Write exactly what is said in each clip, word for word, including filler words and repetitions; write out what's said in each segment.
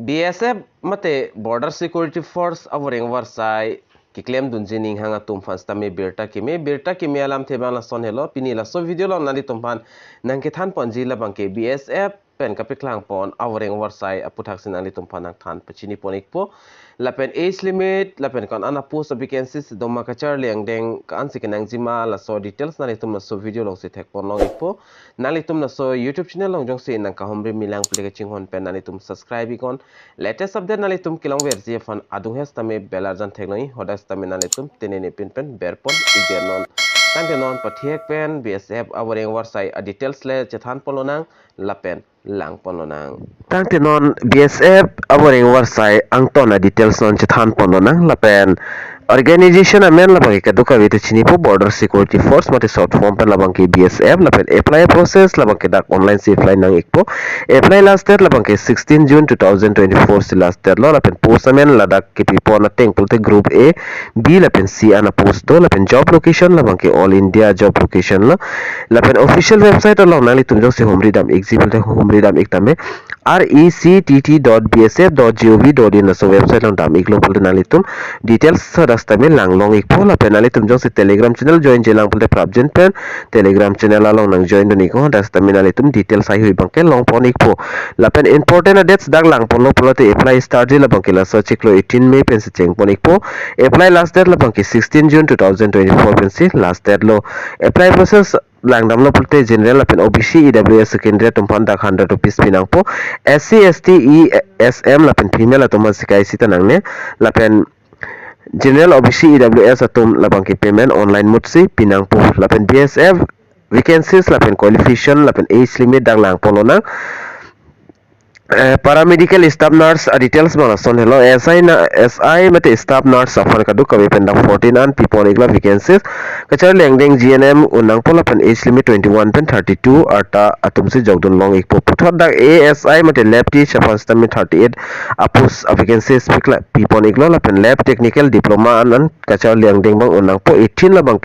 B S F mate Border Security Force avoreng avarsai keklem dunji ninghang atum aphan sitame birta keme, birta keme alamthe abang lason helo. Pini laso video along nanglitum aphan nangkethan ponji labang ke B S F pen kapeklang pon avoreng avarsai aputhaksi nanglitum aphan nangthan pachini pon ikpo. Lapen age limit, lapen ko-an a-post vacancies doma, kacharli angdeng ko-ansi kenangji ma, laso details nanglitum laso video alongsi thek pon long ikpo. Nanglitum laso YouTube channel along jongsi nangkahumri milang pule kachinghon pen nanglitum subscribe iknon. Latest update nanglitum kelongverji aphan adung hes tame bell arjan theklong ik, hadak sitame nanglitum tenene pin pen ber pon iknon. Tangte non pathek pen B S F avoreng avarsai a-details le chethan pon lonang lapen lang pon lonang. Tangte non B S F avoreng avarsai angton a-details non chethan pon lonang lapen organization amen labang ke kadokave ta chinipo, Border Security Force mate short form pen labang ke B S F. Lapen apply process labang ke dak online si apply nang ikpo. Apply last date labang ke sixteen June two thousand twenty-four si last date lo. Lapen post amen ladak kepi pon ateng pulote Group A, B lapen C an a-post do. Lapen job location labang ke all India job location lo. Lapen official website along nanglitum jongsi humri dam ikji pulote humri dam ik tame, R E C T T dot B S F dot G O V dot in laso website along dam iklo pulote nanglitum details hadak sitame lang long ikpo. Lapen nanglitum jongsi Telegram channel join jilang pulote prapjin pen Telegram channel along nang join dun iknon, hadak sitame nanglitum details haihui abang ke long pon ikpo. Lapen important a-dates dak lang ponlo pulote apply start date labang ke laso chiklo eighteen May pensi cheng pon ikpo. Apply last date labang ke sixteen June two thousand twenty-four pensi last date lo. Apply process lang damlo pulote general lapen O B C, E W S akindre atum aphan dak hundred rupees pi nangpo. S C, S T, E S M lapen female atum aphan sika isi ta nangne. Lapen general, O B C, E W S atum labang ke payment online mode si pi nangpo. Lapen B S F vacancies lapen qualification lapen age limit dak lang pon lonang. Eh, paramedical staff nurse a-details abang lason helo. S I na, S I mate staff nurse aphan kadokave pen dak fourteen an pi pon iklo vacancies. Kacharli angdeng G N M un nangpo lapen age limit twenty-one pen thirty-two arta atumsi jokdun long ikpo. Puthot dak A S I mate lab tech aphan sitame thirty-eight a-post a-vacancies pikla pi pon iklo lapen lab technical diploma an an kacharli angdeng abang un nangpo, eighteen labang,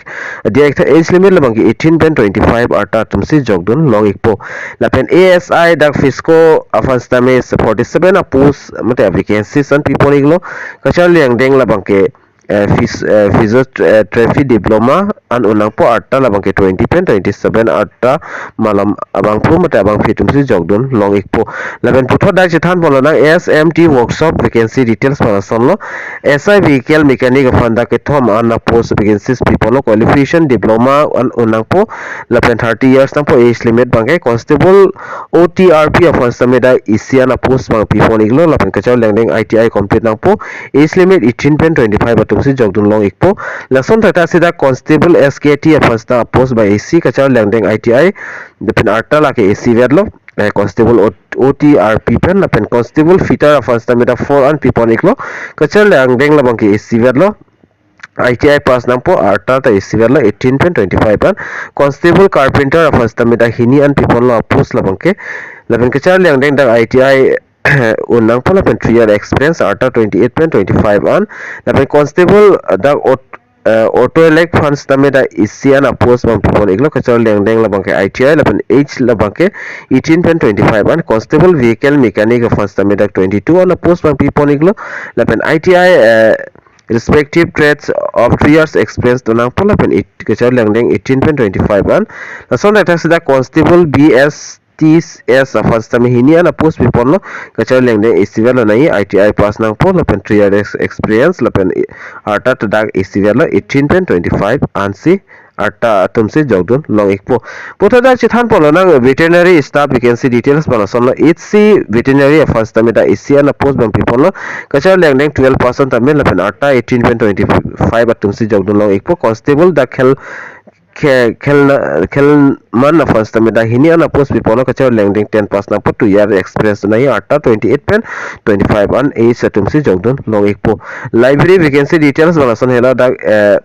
dia ekta age limit labang ke eighteen pen twenty-five arta atumsi jokdun long ikpo. Lapen A S I dak FISCO aphan sitame forty-seven a-post mate vacancies an pi pon iklo. Kacharli angdeng labang ke, eh, phys-, eh, physiotherapy diploma an un nangpo, arta labang ke twenty pen twenty-seven arta malom abangphu mate abangpi atumsi jokdun long ikpo. Lapen puthot dak chethan pon lonang S M T workshop vacancy details abang lasonlo. S I vehicle mechanic aphan dak kethom an a-post vacancies pi ponlo, qualification diploma an un nangpo, lapen thirty years nangpo, age limit abang ke. Constable O T R P aphan sitame dak isi an a-post abang pi pon iklo, lapen kacharli angdeng I T I complete nangpo, age limit eighteen pen twenty-five atumsi jokdun long ikpo. Lason thakthak si dak constable S K T aphan sita a-post abang isi, kacharli angdeng I T I, lapen arta lake isi vetlo. Eh, constable O-, O T R P pen, lapen constable fitter aphan sitame dak four an pi pon iklo, kacharli angdeng labang ke isi vetlo. I T I pass nangpo, arta ta isi vetlo, eighteen pen twenty-five an. Constable carpenter aphan sitame dak hini an pi ponlo a-post labang ke. Lapen kacharli angdeng dak I T I un nangpo lapen three year experience, arta twenty-eight pen twenty-five an. Lapen constable, eh, dak ot-, eh, auto elect aphan sitame dak isi an a-post abang pi pon iklo, kacharli angdeng labang ke I T I, lapen age labang ke eighteen pen twenty-five an. Constable vehicle mechanic aphan sitame dak twenty-two an a-post abang pi pon iklo, lapen I T I, eh, respective trades of three years experience do nangpo, lapen eight, kacharli angdeng eighteen pen twenty-five an. Lason thakthak si dak constable B S T S aphan sitame hini an a-post pi ponlo, kacharli angdeng isi vetlo, nai I T I pass nangpo lapen three years ex-, experience lapen i-, arta ta dak isi vetlo, eighteen pen twenty-five ansi arta atumsi jokdun long ikpo. Puthot dak chethan pon lonang veterinary staff vacancy details abang lasonlo. H C veterinary aphan sitame dak isi an a-post abang pi ponlo, kacharli angdeng twelve pass an tame lapen arta eighteen pen twenty-five atumsi jokdun long ikpo. Constable dak khel, khe-, khelna, khelman aphan sitame dak hini an a-post pi ponlo, kacharli angdeng ten pass nangpo, two year experience do nai, arta twenty-eight pen twenty-five an age atumsi jokdun long ikpo. Library vacancy details abang lason helo dak, eh,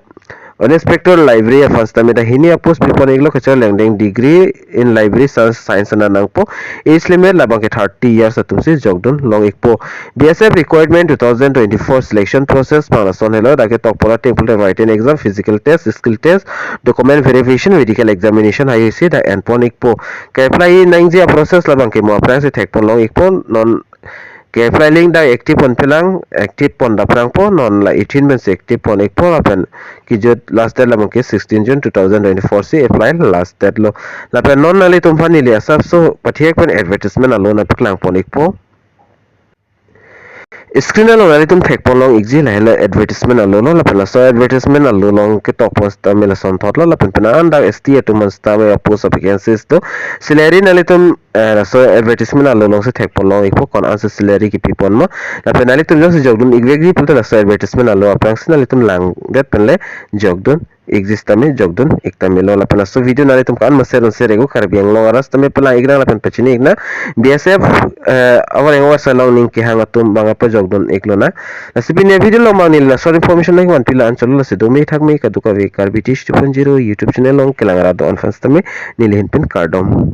inspector library aphan sitame dak hini a-post pi pon iklo, kacharli angdeng degree in library science, science an nangpo, age limit labang ke thirty years atumsi jokdun long ikpo. B S F recruitment two thousand twenty-four selection process abang lason helo, dak ketok pon ateng pulote written exam, physical test, skill test, document verification, medical examination haihui si dak en pon ikpo. Ke-apply nangji a-process labang ke mo aphrangsi thek pon long ikpo, non Ke apply link dak active pon pilang, active pon daprangpo, non la eighteen pensi active pon ikpo lapen kejut last date labang ke sixteen June two thousand twenty-four si apply last date lo. Lapen non nanglitum aphan neli asapso pathek pen advertisement alo nangpaklang pon ikpo. Screen along nanglitum thek pon long ikji lahelo advertisement alo lo, lapen laso advertisement alo along ketok pon sitame lason thot lo, lapen penang an dak S T atum aphan sitame post of vacancies do. Salary nanglitum eh, laso advertisement alo alongsi thek pon long ikpo, ko-an si salary kepi pon ma. Lapen nanglitum jongsi jokdun ikvekji pulote laso advertisement alo aphrangsi nanglitum langdet penle jokdun ikji sitame jokdun ik tame lo. Lapen laso video nanglitum ko-an ma share un share iknon, Karbi Anglong arat sitame palang iknang lapen pachini iknang. B S F eh, avar engwar salong ning kehang atum bang apa jokdun ik lonang. Lasi pini video along abang neli la short information nangvanpi la-an chotlo, lasi dome thakme kadokave Karbi Tish two point zero YouTube channel along kelang arat do-an aphan sitame neli ahin pen kardom.